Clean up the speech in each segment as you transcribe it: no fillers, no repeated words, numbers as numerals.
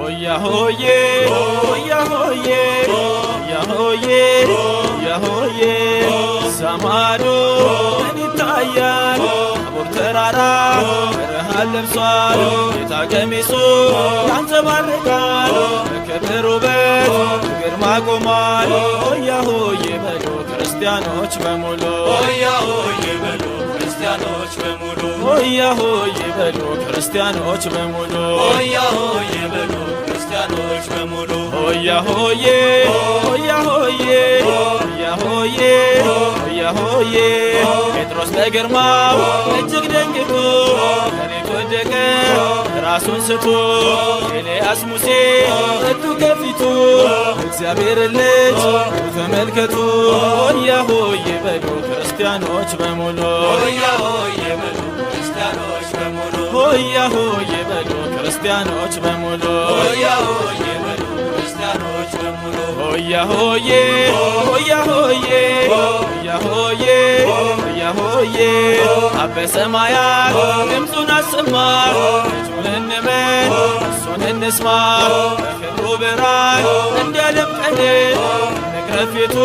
ሆያ ሆዬ ሆያ ሆዬ ሆያ ሆዬ ሆያ ሆዬ ሰማዶ ምን ይታያል? ታቦር ተራራ ብርሃን ለብሷል። ጌታ ቀሚሱ ያንጸባርቃል። በክብር ውበት ግርማ ቆሟል። ሆያ ሆዬ በሉ ክርስቲያኖች በሙሉ። ሆያ ሆዬ በሉ ክርስቲያኖች በሙሉ። ሆያ ሆዬ በሉ ክርስቲያኖች በሙሉ። ሆያ ሆዬ በሉ ክርስቲያኖች በሙሉ። ሆያ ሆዬ ሆያ ሆዬ ሆያ ሆዬ ሆያ ሆዬ ጴጥሮስ በግርማው እጅግ ደንግጦ መሬት ወደቀ ራሱን ስቶ። ኤልያስ ሙሴ መጡ ከፊቱ። እግዚአብሔር ልጅ ተመልከቱ። ሆያ ሆዬ በሉ ክርስቲያኖች በሙሉ። ሆያ ሆዬ በሉ ክርስቲያኖች በሙሉ። ሆያ ሆዬ በሉ ክርስቲያኖች በሙሉ። ሆያ ሆዬ በሉ ክርስቲያኖች በሙሉ። ሆያ ሆዬ ሆያ ሆዬ ሆያ ሆዬ ሆያ ሆዬ አብ በሰማያት ድምፁን አሰማ። ልጁን እንመን እሱን እንስማ። በክብሩ ብርሃን እንዲያደምቀን እንቅረብ ፊቱ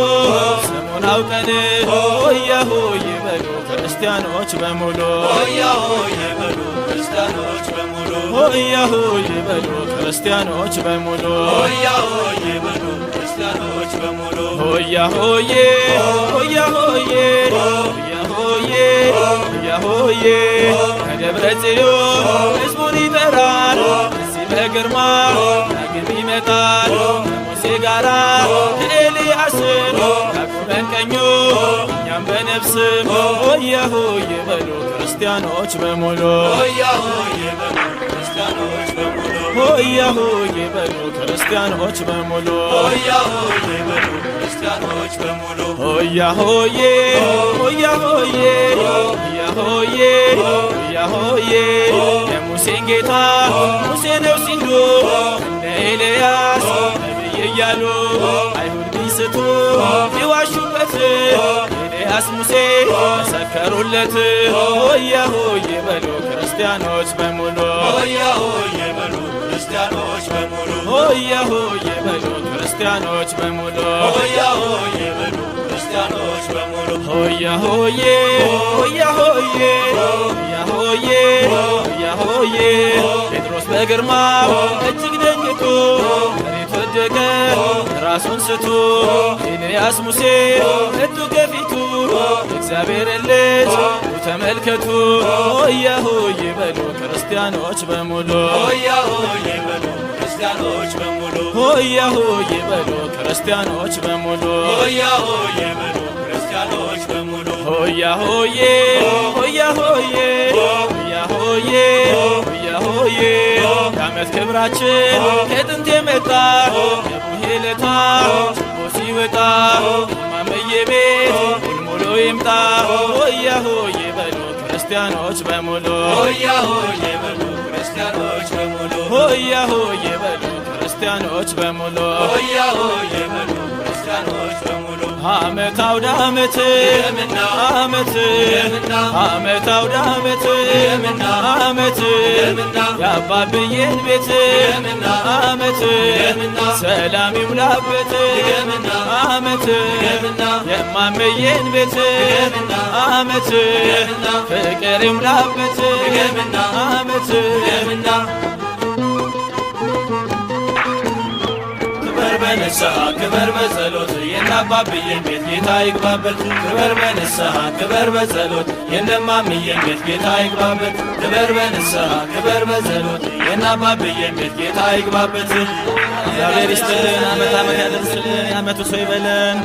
ስሙን አውቀን። ሆያ ሆዬ በሉ ክርስቲያኖች በሙሉ። ሆያ ሆዬ በሉ ክርስቲያኖች በሙሉ። ሆያ ሆዬ በሉ ክርስቲያኖች በሙሉ። ሆያ ሆዬ በሉ ክርስቲያኖች በሙሉ። ሆያ ሆዬ ሆያ ሆዬ ሆያ ሆዬ ሆያ ሆዬ ከደብረ ጽዮን ሕዝቡን ይጠራል። እዚህ በግርማ ዳግም ይመጣል። ከሙሴ ጋራ ከኤልያስን ያቁመን ቀኙ እኛም በነፍስም። ሆያ ሆዬ በሉ ክርስቲያኖች በሙሉ። ሆያ ሆዬ በሉ ክርስቲያኖች በሙሉ። ሆያ ሆዬ በሉ ክርስቲያኖች በሙሉ። ሆያ ሆዬ በሉ ክርስቲያኖች በሙሉ። ሆያ ሆዬ ሆያ ሆዬ ሆያ ሆዬ ሆያ ሆዬ የሙሴን ጌታ ሙሴ ነው ሲሉ እነ ኤልያስ ነቢይ እያሉ አይሁድ ቢስቱ ቢዋሹበት ኤልያስ ሙሴ መሰከሩለት። ሆያ ሆዬ በሉ ክርስቲያኖች በሙሉ። ሆያ ሆዬ በሉ ክርስቲያኖች በሙሉ። ሆያ ሆዬ በሉ ክርስቲያኖች በሙሉ። ሆያ ሆዬ በሉ ክርስቲያኖች በሙሉ። ሆያ ሆዬ ሆያ ሆዬ ሆያ ሆዬ ሆያ ሆዬ ጴጥሮስ በግርማው እጅግ ደንግጦ መሬት ወደቀ ራሱን ስቶ። ኤልያስ ሙሴ መጡ ከፊቱ። እግዚአብሔር ልጅ ተመልከቱ። ሆያ ሆዬ በሉ ክርስቲያኖች በሙሉ። ሆያ ሆዬ በሉ ክርስቲያኖች በሙሉ። ሆያ ሆዬ በሉ ክርስቲያኖች በሙሉ። ሆያ ሆዬ በሉ ክርስቲያኖች በሙሉ። ሆያ ሆዬ ሆያ ሆዬ ሆያ ሆዬ ሆያ ሆዬ የዓመት ክብራችን ከጥንት የመጣ የቡሄ ለታ ችቦ ሲወጣ ማመዬ ቤት ሙልሙሎ ይምጣ። ሆያ ሆዬ በሉ ክርስቲያኖች በሙሉ። ሆያ ሆዬ በሉ ክርስቲያኖች በሙሉ። ሆያ ሆዬ በሉ ክርስቲያኖች በሙሉ። ሆያ ሆዬ በሉ ክርስቲያኖች በሙሉ። ዓመት አውደ ዓመት ዓመት ዓመት አውደ ዓመት ዓመት የአባብዬን ቤት ዓመት ሰላም ይሙላበት ዓመት የማመዬን ቤት ዓመት ፍቅር ይሙላበት ዓመት። ክበር በንስሐ ክበር በጸሎት የነአባብዬን ቤት ጌታ ይግባበት። ክበር በንስሐ ክበር በጸሎት የነማምዬን ቤት ጌታ ይግባበት። ክበር በንስሐ ክበር በጸሎት የነአባብዬን ቤት ጌታ ይግባበት። እግዚአብሔር ይስጥልን፣ ዓመት ዓመት ያደርስልን፣ የዓመቱ ሰው ይበለን።